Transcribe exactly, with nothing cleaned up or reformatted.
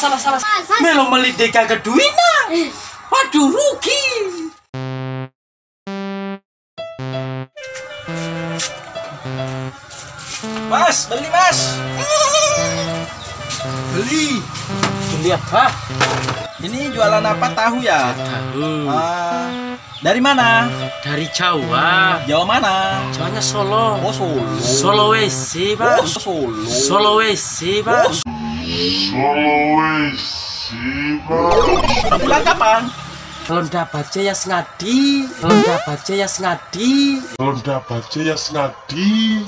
Salah, salah. Melo melli de' gaga duina. Waduh, rugi. Mas, beli, Mas. Beli. Beli apa? Ini jualan apa? Tahu ya? Tahu. Ah, dari mana? Dari Jawa. Jawa mana? Jawanya Solo. Oh, Solo. Sulawesi, Pak. Oh, Solo. Sulawesi, Pak. Oh, Sulawesi, Pak. Pulang kapan? Kalau ndak baca ya sengadi. Kalau ndak baca ya sengadi. Kalau ndak baca ya sengadi.